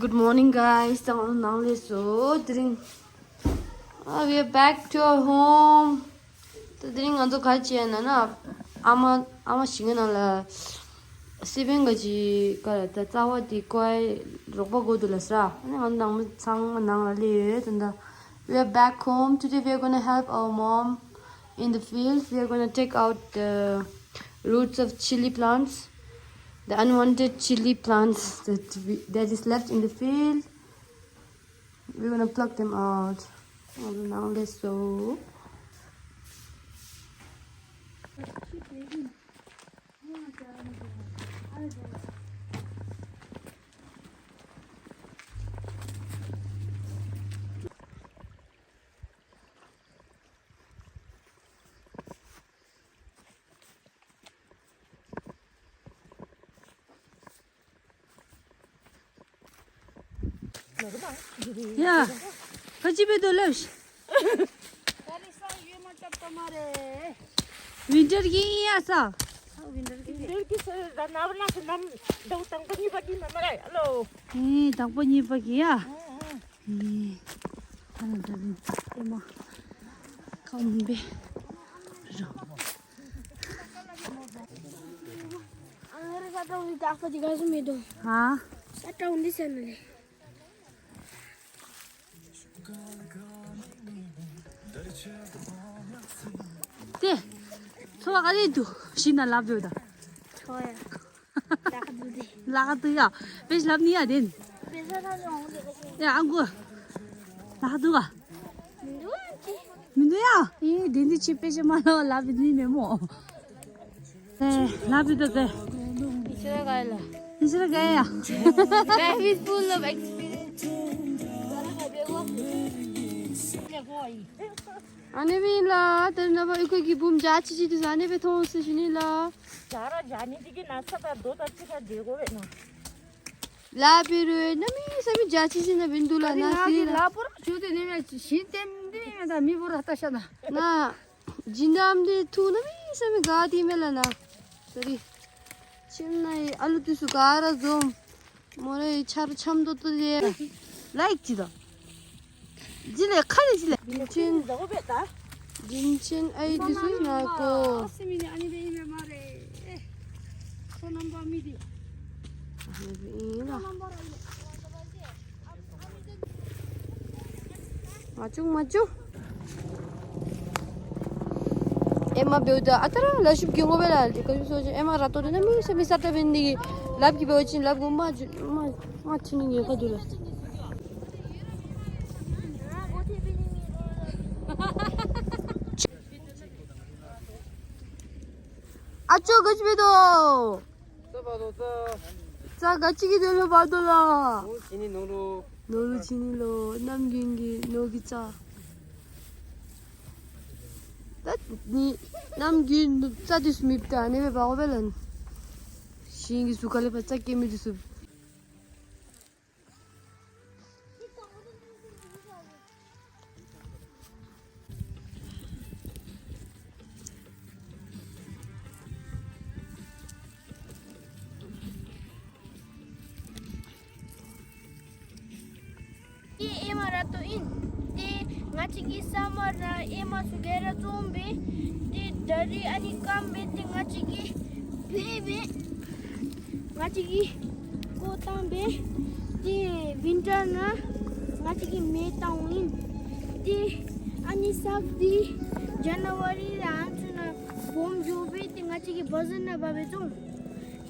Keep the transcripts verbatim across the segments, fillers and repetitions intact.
Good morning, guys. ད་ང་ནང་ལས་སོ་དེ་རིང་། Ah, we are back to our home. ད་དེ་རིང་ང་ཚོ་ག་བྱས་ན་ན། ཨ་མ་ཨ་མ་ཞིག་གི་ནང་ལ་སི་པན་ག་ཅི་ག་ལ་ད་རྩ་བ་དེ་ཀོའི་རོགས་པ་དགོས་འདུག་ལ་ས། ཨ་ནི་ང་ཚོ་ནང་མི་ཚང་མ་ནང་ལ་སླེབས་ཡོད་ད། We are back home. Today we are gonna help our mom in the field. We are gonna take out the roots of chili plants, the unwanted chili plants that we, that is left in the field. We're gonna pluck them out. Oh, now let's go. ཡ། ཕ་ཅི་བེ་དོ་ལབ་ཤི། ད་རེས་ས་ཡོད་མ་ཅབ་ཏོ་མ་རེད། ཝིན་ཊར་གི་ཡ་ས། ཝིན་ཊར་གི་ཝིན་ཊར་གི་ས་ད་ན་བ་ན་ས་ནམ་ཟླ་བ་དང་པོ་གཉིས་པ་གི་མ་མ་རེད། ཨ་ལོ། ཨེ་དང་པོ་གཉིས་པ་གི་ཡ། ཨེ། ཨ་ན་ད་བིན་ཨེ་མ། ཁམ་བེ། རོ། ཨ་ང་རེ་ས་ཏྲ་འདི་དག་པ་ཅིག་ག་ཟུ་མེད་དོ། ཧ། ས་ཏྲ་འདི་ཟེར་ན་ལེ། དེ། ཚོ་བ་ག་རེ་འདུག་ཤི་ན་ལབ་འདུག་ད། ཚོ་ཡ། ལག་འདུག་དེ། ལག་འདུག་ཡ། པེ་ལབ་ནི་ཡ་དེ། པེ་ས་ས་ནི་འོང་དེ་ག་ཤི། ཡ་ཨ་མགོ། ལག་འདུག་ག་མི་འདུག་ཨ་ཅི། མི་འདུག་ཡ། ཨེ་དེ་འདི་ཆི་པེ་ཤ་མ་ལ་ལབ་ནི་མེད་མོ། ཨེ་ལབ་འདུག་ག་ཨི་ཤི་ར་ག་ལ། ཨི་ཤི་ར་ག་ཡ། Life is full of experience. ཨ་ནེ་བི་ལ་དེར་ན་བ་ཨི་ཁོ་གི་བུམ་ཇ་ཆི་ཆི་དུ་ཨ་ནེ་བི་ཐོང་སི་ཤི་ནི་ལ། ཇ་ར་ཇ་ནི་དི་གི་ན་ས་ད་དོ་ད་ཅི་ཁ་དེ་གོ་བེ་ན། ལ་པི་རུ་ན་མི་ས་མི་ཇ་ཆི་ཆི་ན་བིན་དུ་ལ་ན་སི་ལ། ལ་པོ་ར་ཆུ་དེ་ནི་མེ་ཤི་ཏེམ་དི་མེ་ད་མི་བོ་ར་ད་ཤ་ད། ན། ཇི་འདམ་དེ་ཐུག་ན་མི་ས་མི་ག་དེ་མེ་ལ་ན། ས་རི། ཁྱིམ་ན་ཡི་ཨ་ལུ་དུས་སུ་ག་ར་འཛོམས། མོ་རེ་ཡི་ཆར་འཆམ་ཏོ་ཏོ་དེ། ལའིག་ཅི་དང་། ཇི་ལེ་ཁ་ལེ་ཇི་ལེ། དྲིན་ཆེན། དྲིན་ཆེན་ཨ་ཡི་དུས་སུ་ན་གོ། སི་མི་ནི་ཨ་ནི་དེ་ཡིན་མེད་མ་རེད། ཁོ་རྣམ་པ་མི་དེ། ཨ་ནི་དེ་ཡིན་ལ། ཁོ་རྣམ་པ་ར་ཡིན། མ་བྱུང་མ་བྱུང་། ཨེ་མ་བེའུ་ད་ཨ་ཏ་ར་ལ་ཤུབ་གི་ངོ་བེ་ལ་ལི་ཀ་ཤུབ་སོ་ཅི་ཨེ་མ་ར་ཏོ་དེ་ན་མི་ས་མི་ས་ཏ་བེན་ནི་ལབ་གི་བེའུ་ཅིན་ལབ་གོ་མ་ཇུ་མ་མ་ཐི་ནི་ངེ་ཁ་དུ་ལ། ཨ་ཅོ་ག་ཅི་བེ་དོ། ཙ་བ་དོ་ཙ། ཙ་ག་ཅི་གི་དོ་ལོ་བ་དོ་ལ། ནོར་ལུ་ཅི་ནི་ནོར་ལུ། ནོར་ལུ་ཅི་ནི་ལོ་ནམ་རྒྱུན་གྱི་ནོར་གྱི་ཙ། ད་ནི་ནམ་རྒྱུན་ཙ་དུས་མི་བཏང་ནས་བེ་བ་གོ་བེ་ལན། ཤིང་གི་སུ་ག་ལེ་བ་ཙ་སྐྱེ་མི་དུས་སུ། ཨེ་ཨེ་མ་ར་ཏོ་ཨིན། ཏེ་ང་ཅིག་གི་ས་མ་ར་ཨེ་མ་སུ་གེ་ར་ཙོང་བེ། ཏེ་ད་རི་ཨ་ནི་ཀམ་བེ་ཏེ་ང་ཅིག་གི་བེ་བེ། ང་ཅིག་གི་ཀོ་ཏང་བེ། ཏེ་ཝིན་ཊར་ན་ང་ཅིག་གི་མེ་ཏང་ཨིན། ཏེ་ཨ་ནི་སབ་དི་ཇན་ན་ཝ་རི་ར་ཨ་ཚུ་ན་བོམ་ཇོ་བེ་ཏེ་ང་ཅིག་གི་བ་ཟན་ན་བ་བེ་ཙོང་།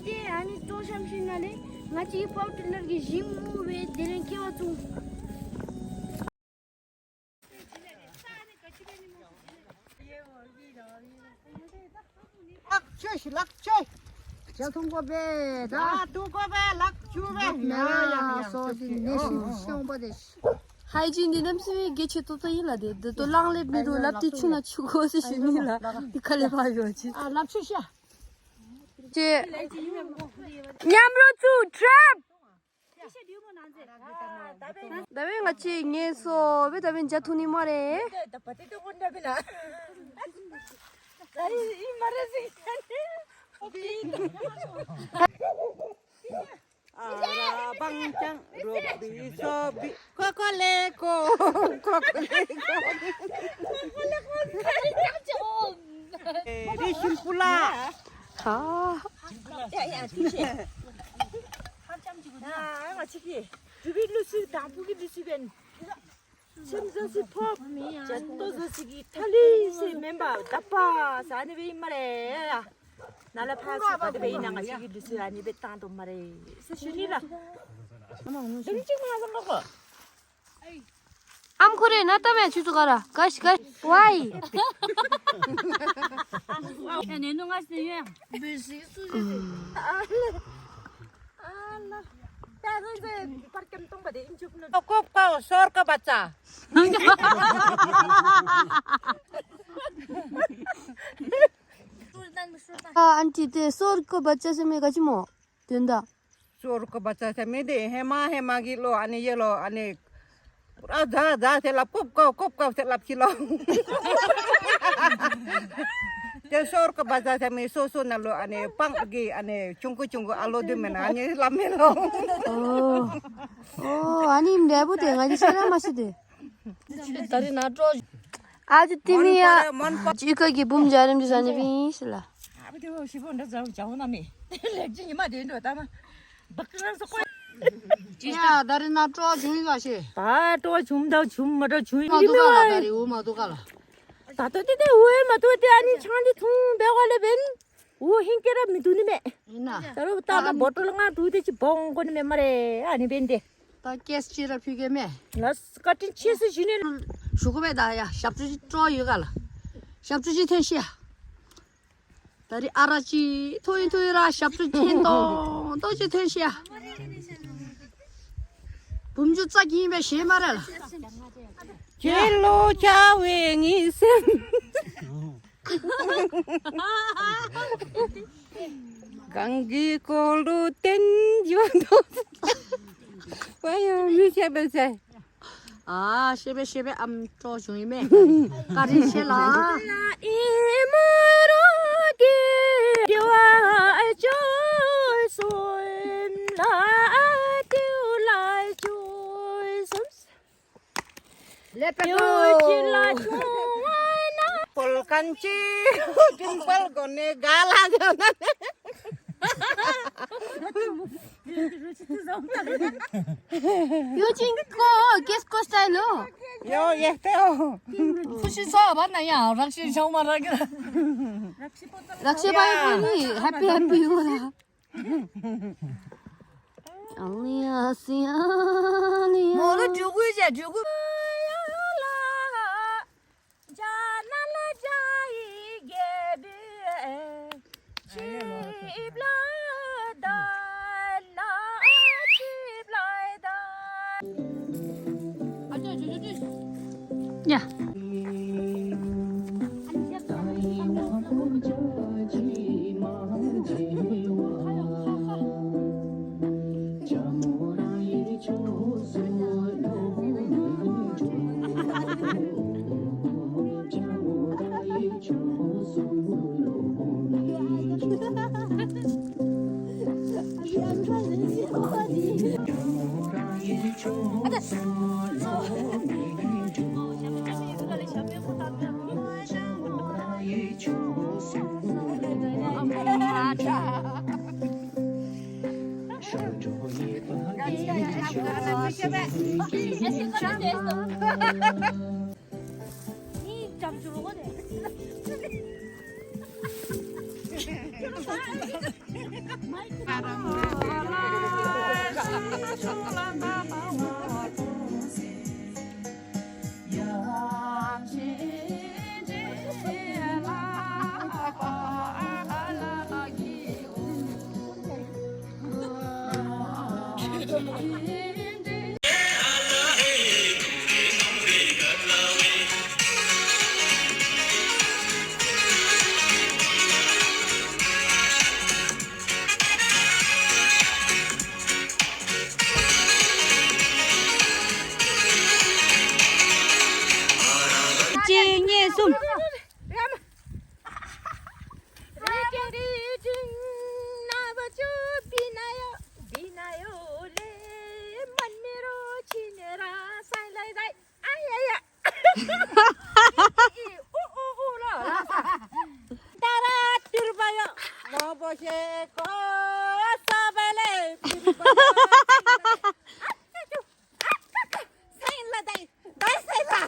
ཏེ་ཨ་ནི་ཏོ་ཤམ་ཤིན་ན་ལེ་ང་ཅིག་གི་པའོ་ཏི་ལར་གི་ཞིམ་མོ་བེ་དེ་རིང་ཁེ་བ་ཙོང་། ལག་ཆོས་ཤིག་ལག་ཆོས། ཇ་འཐུང་དགོས་པས་ད། ཇ་འཐུང་དགོས་པས་ལག་ཆུ་བས། ན་སོ་ཞིག་ནས་ཤིང་ཤོང་པ་དེ། ཧའི་ཇིན་འདི་རྣམ་སྲས་རྒྱལ་ཆེ་ཏོག་ཏོ་ཡིན་ལ་དེ་འདི་ཏོ་ལང་ལེབ་མི་འདུག་ལབ་དེ་ཆུ་ན་ཆུ་གོ་སི་ཞུ་མིན་ལ་དེ་ཁ་ལེ་བ་ཡོད་ཅི། ཨ་ལག་ཆོས་ཤ། ཅེ། མཉམ་རོ་ཚུ་ཁྲབ། ད་བས་ང་ཅི་ངན་སོ་བས་ད་བས་འཇའ་ཐུ་ནི་མ་རེད། ཨ་ར་བང་ཅང་རོ་བི་སོ་བི་ཁོ་ཁོ་ལེ་ཁོ་ཁོ་ཁོ་ལེ་ཁོ། རི་ཤིམ་པུ་ལ། ཧ། ཡ་ཡ་ཏི་ཤེ། ཧ་ཅམ་ཅིག་ན་ང་ཅིག་གི་རུ་བི་ལུ་སི་དང་པུ་གི་ལུ་སི་བེན། སེམས་ཟ་སི་ཕོབ། ཇ་ཏོ་ཟ་སི་གི་ཐ་ལི་སི་མེན་པ་ད་པ་ས་ནི་བེ་ཡིན་མ་རེད། ན་ལ་ཕ་སི་ག་དེ་བེ་ཡིན་ན་ང་ཅིག་གི་ལུ་སི་ཨ་ནི་བེ་བཏང་དོ་མ་རེད། སི་ཞུ་ནི་ལ། ལིང་ཅིག་མ་ཟ་མ་གོ། ཨམ་ཁོ་རེ་ན་ཏ་མེ་ཆུ་ཚུ་ག་ར་ག་ཤི་ག་ཤི་ཝའི། ཡ་ནེ་ནུ་ང་སི་ཡོད། ཀོབ་ཀའོ་སོར་ཀ་བ་ཙ། ཨ་ཨན་ཊི་དེ་སོར་ཀ་བ་ཙ་ཟེར་མེད་ག་ཅི་མོ། དོན་དག་སོར་ཀ་བ་ཙ་ཟེར་མེད་དེ་ཧེ་མ་ཧེ་མ་གི་ལོ་ཨ་ནི་ཡེ་ལོ་ཨ་ནི། ཨ་ཛ་ཛ་ཟེར་ལབ་ཀོབ་ཀའོ་ཀོབ་ཀའོ་ཟེར་ལབ་ཤི་ལོ། དེ་སོར་ཀ་བ་ཙ་ཟེར་མེད་སོ་སོ་ན་ལོ་ཨ་ནི་པང་གི་ཨ་ནི་ཆུང་ཀུ་ཆུང་ཀུ་ཨ་ལོ་དུ་མེད་ན་ཨ་ནི་ལབ་མེད་ལོ། ཨོ། ཨོ་ཨ་ནི་འདྲ་པོ་དེ་ང་ཅི་ཤེས་ར་མ་ཤེས་དེ། ད་རེས་ན་སྤྲོ། ཨ་ཅོ་ཏི་མི་ཡ། ཅི་ཁ་གི་བུམ་འཇའ་རིམ་གྱི་ཟ་ནི་པིན་ཤི་ལ། ཨ་བི་དེ་ཤི་བོ་འདྲ་ཟ་བོ་ཇའོ་ན་མི། ལེགས་ཅི་ཉི་མ་དེ་འགྲོ་ད་མ། བག་ཀི་རང་སོ་ཀོ། ཅི་ཡ་ད་རེས་ན་སྤྲོ་བྱུང་ཡོད་ག་ཤེ། ད་སྤྲོ་བྱུང་ད་བྱུང་མ་འགྲོ་བྱུང་ཡིན་མི་མ་དུ་ག་ལ་ད་རེས་འུ་མ་དུ་ག་ལ། ད་ལྟ་དེ་དེ་འུ་མ་དུ་དེ་ཨ་ནི་ཆང་དེ་འཐུང་བེ་ག་ལེ་བེན། འུ་ཧིན་སྐད་ར་མི་འདུག་ནི་མེད། ཡིན་ན། ད་རུ་ད་ལ་བོ་ཊལ་ལྔ་འདུག་དེ་ཅི་བོང་གོ་ནི་མེད་མ་རེད་ཨ་ནི་བེན་དེ། ད་ཀེས་ཅི་ར་ཕི་གེ་མེད། ལ་བཀའ་དྲིན་ཆེ་སུ་ཞུ་ནི། ཞུ་གོ་བས་ད་ཡ་ཞབས་བྲོ་ཅི་སྤྲོ་ཡོད་ག་ལ། ཞབས་བྲོ་ཅི་ཐོན་ཤི་ཡ། ད་རི་ཨ་ར་ཅི་ཐོ་ཡིན་ཐོ་ཡིན་ར་ཞབས་བྲོ་ཅི་ཐོན་ཏོང་ཏོ་ཅི་ཐོན་ཤི་ཡ། བུམ་ཆུ་རྩ་གིན་པའི་ཞེ་མ་རེད་ལ། ཁྱེད་ལོ་ཆ་བའི་ངའི་སེམས། གང་གི་སྐོར་དུ་བསྟན་ཡོད་དོ། ཝ་ཡོ་མི་ཤེས་པའི་ཚེ། ཨ་ཤེས་པའི་ཤེས་པའི་ཨམ་སྤྲོ་བྱུང་ཡིན་མེད། བཀའ་དྲིན་ཆེ་ལ། ཨི་མ་རོ་གི་རྒྱ་བ་ཅོ་སོན་ལ་ཏིའུ་ལ་ཅོ་སོན། ལེ་པེ་ཏིའུ་ཅི་ལ་ཅོ་བ་ན། པོལ་ཀན་ཅི་ཏིང་པལ་གོ་ནེ་ག་ལ་ཇོ་ན་ནེ། ཡོ་ཅིང་ཀོ་ཀེས་ཀོ་སི་ཊའི་ལོ། ཡོ་ཡེ་ཏེ་ཨོ། ཁུ་ཤི་ཚོ་བ་ན་ཡ་རག་ཤི་ཤོ་མ་རག་གི། རག་ཤི་པ་ཡོ་ནི་ཧེ་པི་ཧེ་པི་ཡོ་ལ། ཨ་ལི་ཡ་སི་ཨ་ལི་ཡ། མོ་ལོ་འཇུག་གུ་ཡ་འཇུག་གུ། ཡ། ཨི་ཨི་ཨི་ཨུ་ཨུ་ཨུ་ལོ་ལ་ས། ཏ་ར་ཏིར་བ་ཡ། མོ་བོ་ཤེ་ཀོ་ས་བ་ལེ་ཏིར་བ་ཡ། ཨ་ཙི་ཅུ། ཨ་ཀ་ཀ། སེན་ལ་དའི་དའི་སེན་ལ།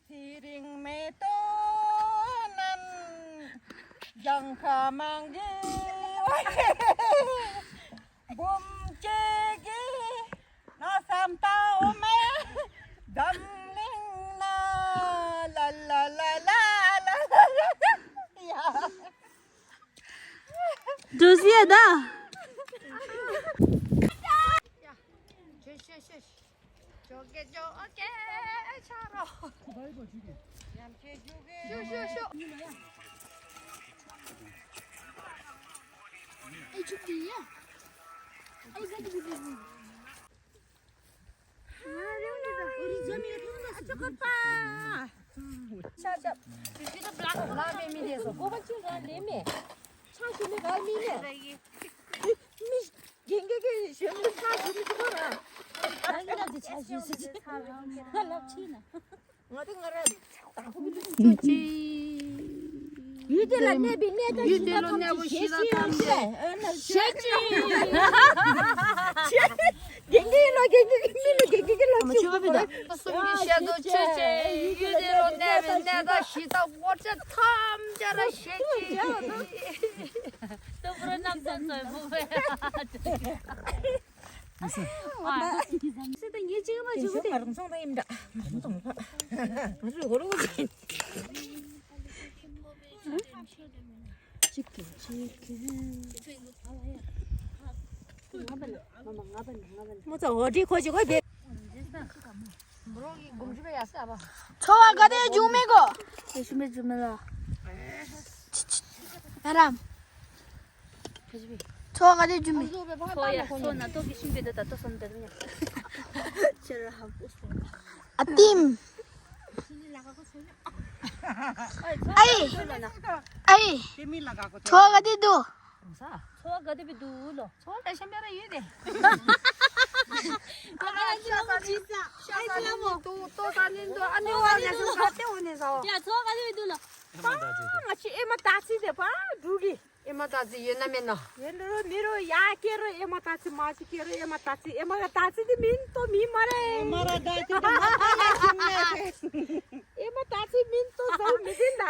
དེ་རིང་མེ་ཏོག་རྣམས་ལྗང་ཁ་མང་གི་འོ། འབུམ་སྐྱེས་ཀྱི་ན་བསམ་ལྟ་འོ་མེ་འཛམ་གླིང་ན་ལ་ལ་ལ་ལ་ལ་ཡ། འགྲོ་སི་ཡ་ད། ཇོ་ཀེ་ཇོ་ཀེ་ཆ་རོ། ཤོ་ཤོ་ཤོ། ཨེ་ཆུ་ཀི་ཡ། ཨེ་ཟ་ཀི་ཟ་ཀི། ཡུལ་དེ་ལ་གནས་པའི་གནས་དང་ཡུལ་དེ་ལ་གནས་པའི་གཞི་དང་ཐམས་ཅད་ཞེས་བྱ། དགེ་འདུན་ལ་དགེ་འདུན་མི་ལ་དགེ་འདུན་གྱི་ལ་ཞུ་བ་དང་། གསུང་གི་བཤད་དུ་ཆོས་ཅན། ཡུལ་དེ་ལ་གནས་པའི་གནས་དང་གཞི་དང་དབང་ཆ་ཐམས་ཅད་ལ་ཞེས་བྱ། ཏུ་པུ་ར་རྣམ་ཐར་ཚོའི་བུ་བས། སེ་ད་ངེད་ཅིག་མ་ཅིག་དེ་ང་རང་ཚོང་ད་ཡིན་འདྲ། ང་རང་ཚོང་ལ་ང་རང་གོ་རུ་གོ་ཅིག་ཅིག་ཅིག་མོ་ཚ་འོ་དྲི་ཁོ་ཅིག་གོ་བེ། འཚོ་བ་ག་དེ་བྱུང་མེད་གོ། དེ་ཤི་མེད་ཅུ་མེད་ལ། ཡ་རམ། འཚོ་བ་ག་དེ་བྱུང་མེད། འཚོ་ཡ་འཚོ་ན་ཏོག་གི་ཤིང་བེ་ད་ད་ཏོག་སོན་དེ་རུ་ཉ། ཨ་ཏིམ། ཨའི། ཨའི། འཚོ་བ་ག་དེ་འདུག། འཚོ་བ་ག་དེ་བི་འདུག་ལོ། འཚོ་བ་ལ་ཤམ་པ་ར་ཡོད་དེ། ང་ལ་ཅི་ལ་མོ་ཅི་ས། ཤ་ས་ནི་འདུག་ཏོ་ས་ནི་འདུག་ཨ་ནི་བ་ནི་སུ་ས་ཏེ་འོ་ནི་ས་འོ། ཡ་འཚོ་བ་ག་དེ་བི་འདུག་ལོ། པ་ང་ཆི་ཨེ་མ་ད་ཚི་དེ་པ་འབྲུག་གི་ཨེ་མ་ད་ཚི་ཡོད་ན་མེད་ན། ཡོད་ན་རོ་མི་རོ་ཡ་ཀེ་རོ་ཨེ་མ་ད་ཚི་མ་ཚི་ཀེ་རོ་ཨེ་མ་ད་ཚི་ཨེ་མ་ད་ཚི་དེ་མིན་ཏོ་མི་མ་རེད། ཨེ་མ་ར་ད་ཚི་དེ་མ་ད་ཡ་ཤིང་ནས་ཨེ་མ་ད་ཚི་མིན་ཏོ་ཟོ་མི་ཟིན་ད།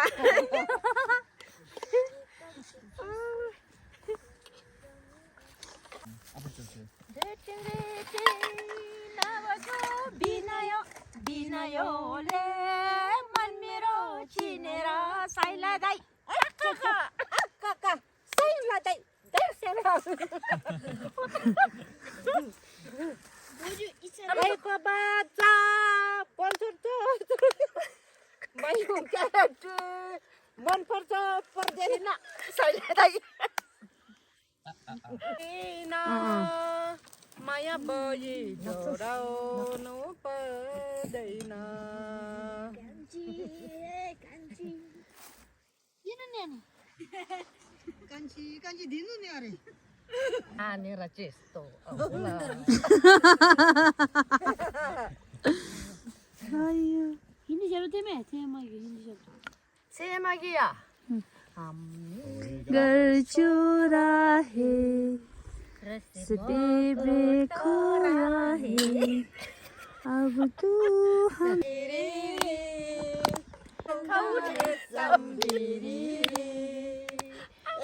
མ་ཡོང་ཀ་ཏུ་མོན་ཕོར་ཚོ་ཕོར་དེ་ན་སའི་ལ་ད་ཡིན། ཨ་ཨ་ཨ། ཨེ་ན་མ་ཡ་བོ་ཡི་ཇོ་རའོ་ནོ་པ་དེ་ན། ཡིན་ནི་ནས་ནི། ཀན་ཅི་ཀན་ཅི་དེ་ནུ་ནི་ཨ་རེ། ཨ་ནི་ར་ཅེས་ཏོ། ཨ་ཡོ། ཡིན་ནི་ཞབས་ཏེ་མེ་ཚེ་མ་གི་ཡིན་ནི་ཞབས་ཏེ། ཚེ་མ་གི་ཡ། घर चोरा है, रस्ते पे खोया है, अब तू हम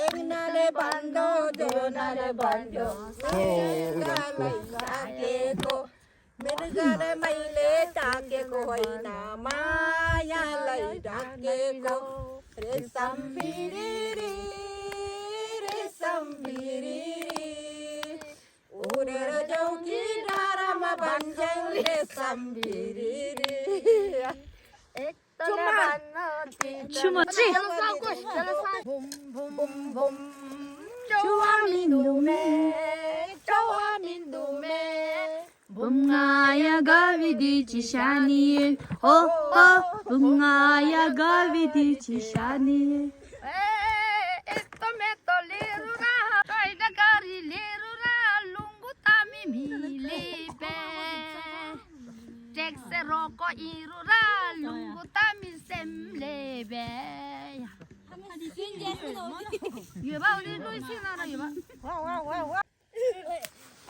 Engnale bando, donale bando, mengale maile take ko hoina, maya lai take ko, resambiriri, resambiriri. Urera jauki darama banjang resambiriri. Chuma. Chuma chi. Bum bum bum. Chawa mindu me. Chawa mindu me. Bum nga ya gavi di chi shani. Ho ho. Bum nga ya gavi di chi shani. Eh, esto me to liru ra. Kai da gari liru ra. Lungu tami mi li pe. རོགས་ཀོ་ཨིན་རུ་ར་ལུང་གུ་ཏ་མི་སེམས་ལེ་བེ་ཡ། ཡོད་པ་འོ་ནི་ལུས་སི་ན་ར་ཡོད་པ།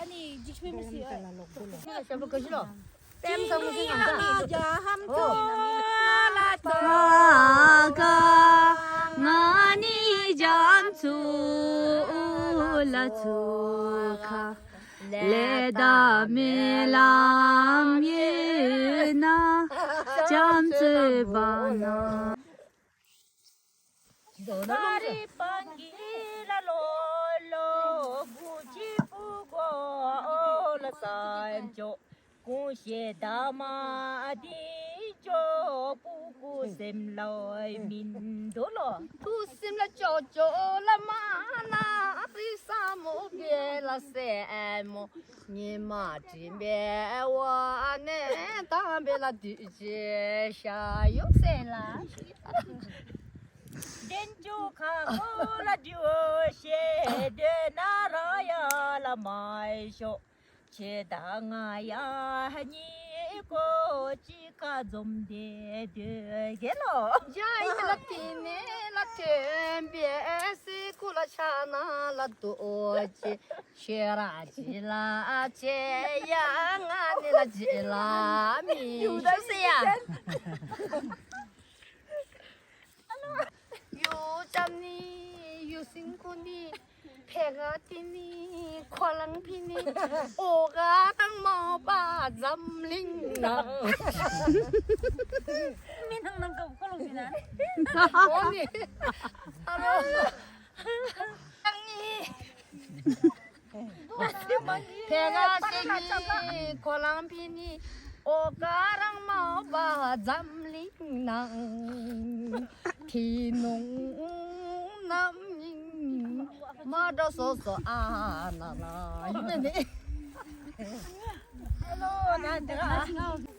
ཨ་ནི་འཇིགས་པའི་མི་སི་ཨ། ཞབས་ལ་ག་ཞི་ལོ། ཏེམ་ཚང་མ་སི་ང་ཚ། ཨ་ག་ང་ནི་རྒྱ་མཚོ་ལ་ཚུགས་ཁ། ལས་དང་རྨི་ལམ་ཡོད་ན་རྒྱ་མཚོའི་བར་ན། ས་རི་སྤང་གི་ལ་ལོ་ལོ་གུ་ཅི་པུ་གོ་ལ་སམ་ཅོ། གུང་ཤེ་ད་མ་དི་ཅོ་པུ་གུ་སེམས་ལ་མིན་འདུག་ལོ། ཐུགས་སེམས་ལ་ཅོ་ཅོ་ལ་མ་ན་རི་ས་མོ་བེ་ལ་སེ་མོ། ཉི་མ་དྲིན་པའི་འོག་ནས་དམ་པའི་ལ་དུས་ཆེ་ཤ་ཡོང་སེ་ལ། འདྲེན་ཅུ་ཁ་ཁོ་ལ་དུ་ཤེ་དེ་ན་ར་ཡ་ལ་མ་ཤོ། ཆེ་ད་ང་ཡ་ཉི་ཀོ་ཅི་ཁ་འཛོམས་དེ་དུ་གེ་ལོ། ཇ་ཡི་ལ་ཏི་ནེ་ལ་ཐོན་པའི་སི་ཀུ་ལ་ཆ་ན་ལ་དོ་ཅི། ཤེ་ར་ཅི་ལ་ཅེ་ཡ་ང་ནི་ལ་ཅི་ལ་མི་ཡུ་ཤུ་སེ་ཡ། ཡུ་ཅམ་ནི་ཡུ་སིང་ཀུ་ནི་ཕེ་ག་ཏི་ནི་ཁོ་ལང་ཕི་ནི་ཨོ་ག་རང་མ་པ་འཛམ་གླིང་ན། མི་ནང་ནང་ག་ཁོ་ལང་ཕི་ན། ཨོ་ནི། ཨ་རོ། ཕེ་ག་ཏི་ནི་ཁོ་ལང་ཕི་ནི་ཨོ་ག་རང་མ་པ་འཛམ་གླིང་ནང་ཐི་ནོང་ནམ་ཡིན་མ་འགྲོ་སོ་སོ་ཨ་ན་ན་ཡོད་ནི། ཧེ་ལོ་ན་འདི་ག་ཨ་ཞིང་ཨ། འདི་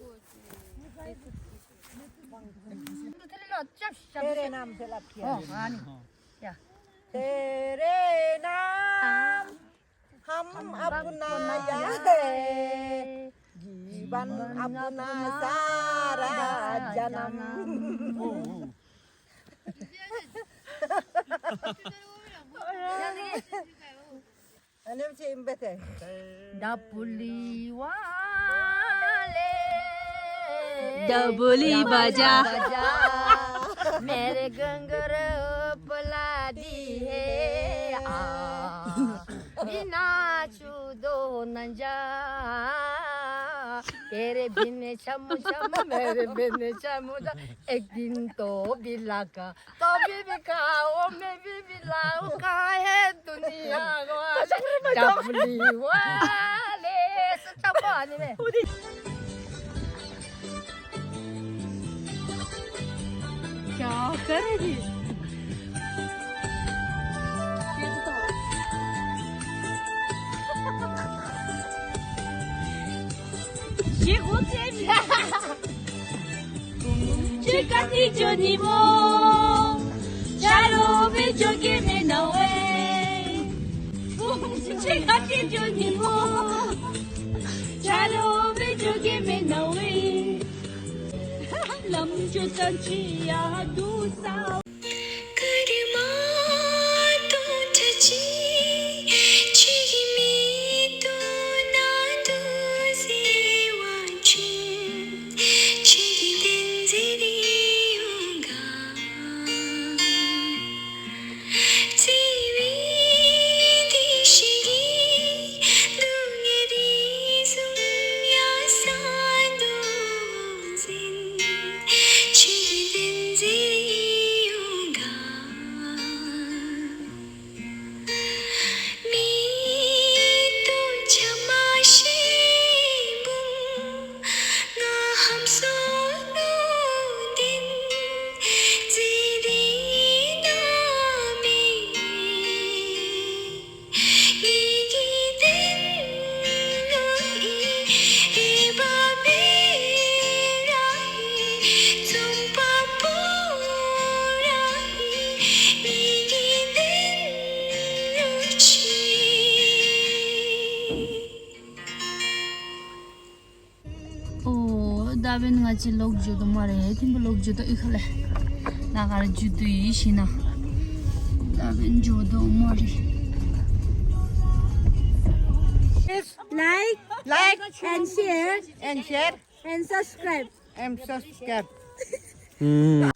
ཐི་ལི་ལ་ཅབ་ཤབ་ཤབ། ཨོ་ཨ་ནི། ཡ། तेरे नाम हम अपना यार है, जीवन अपना सारा जन्म। अनम से इम्बते। डबुली वाले। डबुली बजा। मेरे घुंघरू पला दी है आ। बिना छू दो न जा। तेरे बिन छम छम, मेरे बिन छम छम। एक दिन तो भी लगा। तो भी भी खाओ, मैं भी भी लाओ, कहाँ है दुनिया को आज? डबली वाले, सच्चा पानी में। क्या कर रही? ये तो ये कौन सी है? Chikati Johnny Mo, Chalo Bejo Gimenoe. Chikati Johnny Mo, Chalo Bejo Gimenoe. Lam Chutan Chia Dusa. Karima to chachi, chigimi to nadu zewa chin, chigi denziri yoga. Zivi dishigi, dungeri zumya sandu zin, chigi denziri ཨ་བན་ང་ཅི་ལོག་འཇུ་དོ་མ་རེད། ཐིམ་པ་ལོག་འཇུ་དོ་ཨི་ཁ་ལེ། ན་གར་འཇུ་དུ་ཡི་ཤི་ན། ཨ་བན་འཇུ་དོ་མ་རེད། Like, like and share, and share, and subscribe. And subscribe. ཨུམ།